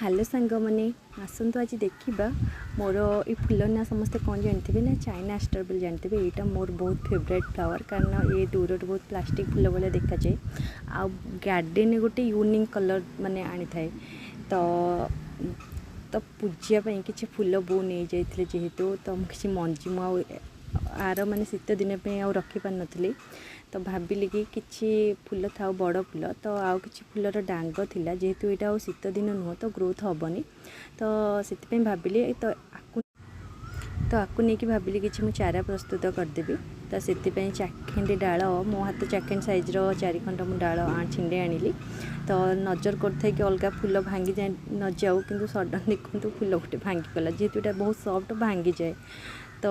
Hello ସାଙ୍ଗମାନେ, ଆସନ୍ତୁ ଆଜି ଦେଖିବା ମୋର ଏ ଫୁଲ ନା ସମସ୍ତେ କ'ଣ ଜାଣିଥିବେ ନା ଚାଇନା ଆଷ୍ଟର ବୋଲି ଜାଣିଥିବେ। ଏଇଟା ମୋର ବହୁତ ଫେଭରାଇଟ୍ ଫ୍ଲାୱାର୍, କାରଣ ଏ ଦୂରରୁ ବହୁତ ପ୍ଲାଷ୍ଟିକ୍ ଫୁଲ ଭଳିଆ ଦେଖାଯାଏ ଆଉ ଗାର୍ଡ଼େନରେ ଗୋଟେ ୟୁନିକ୍ କଲର୍ ମାନେ ଆଣିଥାଏ। ତ ତ ପୂଜା ପାଇଁ କିଛି ଫୁଲ ବୋଉ ନେଇଯାଇଥିଲେ ଯେହେତୁ, ତ ମୁଁ କିଛି ମଞ୍ଜି ମୁଁ ଆଉ ଆର ମାନେ ଶୀତ ଦିନ ପାଇଁ ଆଉ ରଖିପାରିନଥିଲି। ତ ଭାବିଲି କି କିଛି ଫୁଲ ଥାଉ ବଡ଼ ଫୁଲ, ତ ଆଉ କିଛି ଫୁଲର ଡାଙ୍ଗ ଥିଲା, ଯେହେତୁ ଏଇଟା ଆଉ ଶୀତ ଦିନ ନୁହଁ ତ ଗ୍ରୋଥ୍ ହେବନି, ତ ସେଥିପାଇଁ ଭାବିଲି ତ ଆକୁ ନେଇକି ଭାବିଲି କିଛି ମୁଁ ଚାରା ପ୍ରସ୍ତୁତ କରିଦେବି। ତ ସେଥିପାଇଁ ଚାଖେଣ୍ଡେ ଡାଳ, ମୋ ହାତ ଚାଖେଣ୍ଡ ସାଇଜ୍ର 4 ଖଣ୍ଡ ମୁଁ ଡାଳ ଛିଣ୍ଡେଇ ଆଣିଲି। ତ ନଜର କରୁଥାଏ କି ଅଲଗା ଫୁଲ ଭାଙ୍ଗି ଯାଏ ନଯାଉ, କିନ୍ତୁ ସଡ଼ନ୍ ଦେଖନ୍ତୁ ଫୁଲ ଗୋଟେ ଭାଙ୍ଗିଗଲା। ଯେହେତୁ ଏଇଟା ବହୁତ ସଫ୍ଟ, ଭାଙ୍ଗିଯାଏ। ତ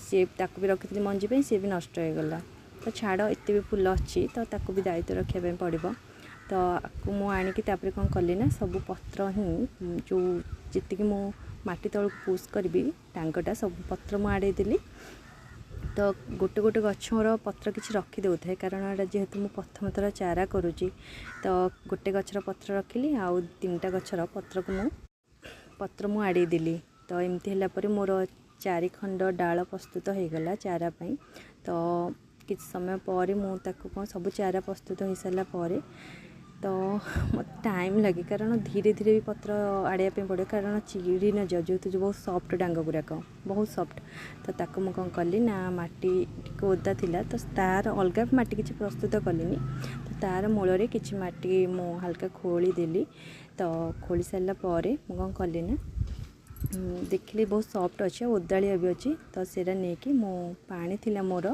ସିଏ ତାକୁ ବି ରଖିଥିଲି ମଞ୍ଜି ପାଇଁ, ସିଏ ବି ନଷ୍ଟ ହେଇଗଲା। ତ ଛାଡ଼, ଏତେ ବି ଫୁଲ ଅଛି ତ ତାକୁ ବି ଦାୟିତ୍ୱ ରଖିବା ପାଇଁ ପଡ଼ିବ। ତ ଆକୁ ମୁଁ ଆଣିକି ତାପରେ କ'ଣ କଲି ନା ସବୁ ପତ୍ର ହିଁ ଯେଉଁ ଯେତିକି ମୁଁ ମାଟି ତଳକୁ ପୁସ୍ କରିବି ଡାଙ୍ଗଟା, ସବୁ ପତ୍ର ମୁଁ ଆଡ଼େଇ ଦେଲି। ତ ଗୋଟେ ଗୋଟେ ଗଛର ପତ୍ର କିଛି ରଖିଦେଉଥାଏ, କାରଣ ଏଇଟା ଯେହେତୁ ମୁଁ ପ୍ରଥମ ଥର ଚାରା କରୁଛି। ତ ଗୋଟେ ଗଛର ପତ୍ର ରଖିଲି ଆଉ ତିନିଟା ଗଛର ପତ୍ରକୁ ମୁଁ ପତ୍ର ମୁଁ ଆଡ଼େଇ ଦେଲି। ତ ଏମିତି ହେଲା ପରେ ମୋର 4 ଖଣ୍ଡ ଡାଳ ପ୍ରସ୍ତୁତ ହେଇଗଲା ଚାରା ପାଇଁ। ତ କିଛି ସମୟ ପରେ ମୁଁ ତାକୁ କ'ଣ ସବୁ ଚାରା ପ୍ରସ୍ତୁତ ହେଇସାରିଲା ପରେ ତ ମୋତେ ଟାଇମ୍ ଲାଗେ, କାରଣ ଧୀରେ ଧୀରେ ବି ପତ୍ର ଆଡ଼େଇବା ପାଇଁ ପଡ଼େ, କାରଣ ଚିରି ନଯାଉ, ଯେହେତୁ ବହୁତ ସଫ୍ଟ, ଡାଙ୍ଗ ଗୁଡ଼ାକ ବହୁତ ସଫ୍ଟ। ତ ତାକୁ ମୁଁ କ'ଣ କଲି ନା ମାଟି ଟିକେ ଓଦା ଥିଲା, ତ ତା'ର ଅଲଗା ମାଟି କିଛି ପ୍ରସ୍ତୁତ କଲିନି। ତ ତା'ର ମୂଳରେ କିଛି ମାଟି ମୁଁ ହାଲକା ଖୋଳି ଦେଲି। ତ ଖୋଳି ସାରିଲା ପରେ ମୁଁ କ'ଣ କଲି ନା ଦେଖିଲି ବହୁତ ସଫ୍ଟ ଅଛି ଆଉ ଓଦାଳିଆ ବି ଅଛି। ତ ସେଇଟା ନେଇକି ମୁଁ ପାଣି ଥିଲା ମୋର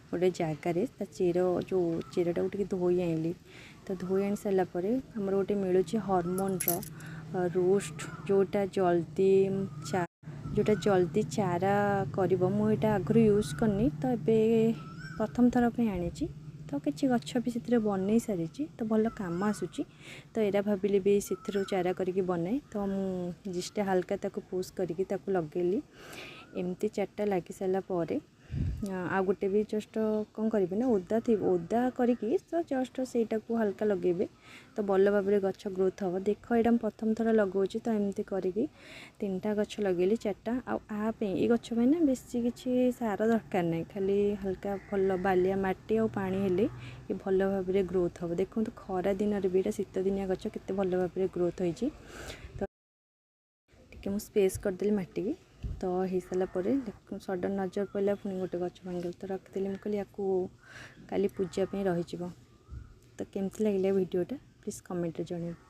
ଗୋଟେ ଜାଗାରେ, ତା ଚେର ଯେଉଁ ଚେରଟାକୁ ଟିକେ ଧୋଇ ଆଣିଲି। ତ ଧୋଇ ଆଣି ସାରିଲା ପରେ ଆମର ଗୋଟେ ମିଳୁଛି ହରମୋନ୍ର ରୁଷ୍ଟ, ଯେଉଁଟା ଜଲ୍ଦି ଚାରା କରିବ। ମୁଁ ଏଇଟା ଆଗରୁ ୟୁଜ୍ କରିନି, ତ ଏବେ ପ୍ରଥମ ଥର ପାଇଁ ଆଣିଛି। ତ କିଛି ଗଛ ବି ସେଥିରେ ବନେଇ ସାରିଛି, ତ ଭଲ କାମ ଆସୁଛି। ତ ଏଇଟା ଭାବିଲି ବି ସେଥିରୁ ଚାରା କରିକି ବନାଏ। ତ ମୁଁ ଜଷ୍ଟ ହାଲକା ତାକୁ ପୁସ୍ କରିକି ତାକୁ ଲଗେଇଲି। ଏମିତି ଚାରିଟା ଲାଗି ସାରିଲା ପରେ ଆଉ ଗୋଟେ ବି ଜଷ୍ଟ କ'ଣ କରିବେ ନା ଓଦା ଥିବ, ଓଦା କରିକି ତ ଜଷ୍ଟ ସେଇଟାକୁ ହାଲକା ଲଗେଇବେ, ତ ଭଲ ଭାବରେ ଗଛ ଗ୍ରୋଥ୍ ହେବ। ଦେଖ, ଏଇଟା ମୁଁ ପ୍ରଥମ ଥର ଲଗାଉଛି। ତ ଏମିତି କରିକି ତିନିଟା ଗଛ ଲଗେଇଲି, ଚାରିଟା। ଆଉ ଆ ପାଇଁ, ଏଇ ଗଛ ପାଇଁ ନା ବେଶୀ କିଛି ସାର ଦରକାର ନାହିଁ, ଖାଲି ହାଲକା ଭଲ ବାଲିଆ ମାଟି ଆଉ ପାଣି ହେଲେ ଏ ଭଲ ଭାବରେ ଗ୍ରୋଥ୍ ହେବ। ଦେଖନ୍ତୁ, ଖରା ଦିନରେ ବି ଏଇଟା ଶୀତ ଦିନିଆ ଗଛ କେତେ ଭଲ ଭାବରେ ଗ୍ରୋଥ୍ ହେଇଛି। ତ ଟିକେ ମୁଁ ସ୍ପେସ୍ କରିଦେଲି ମାଟିକି। ତ ହେଇସାରିଲା ପରେ ସଡ଼ନ୍ ନଜର ପଡ଼ିଲା, ପୁଣି ଗୋଟେ ଗଛ ଭାଙ୍ଗିଗଲା। ତ ରଖିଦେଲି, ମୁଁ କହିଲି ୟାକୁ କାଲି ପୂଜା ପାଇଁ ରହିଯିବ। ତ କେମିତି ଲାଗିଲା ଭିଡ଼ିଓଟା, ପ୍ଲିଜ୍ କମେଣ୍ଟରେ ଜଣାଇବେ।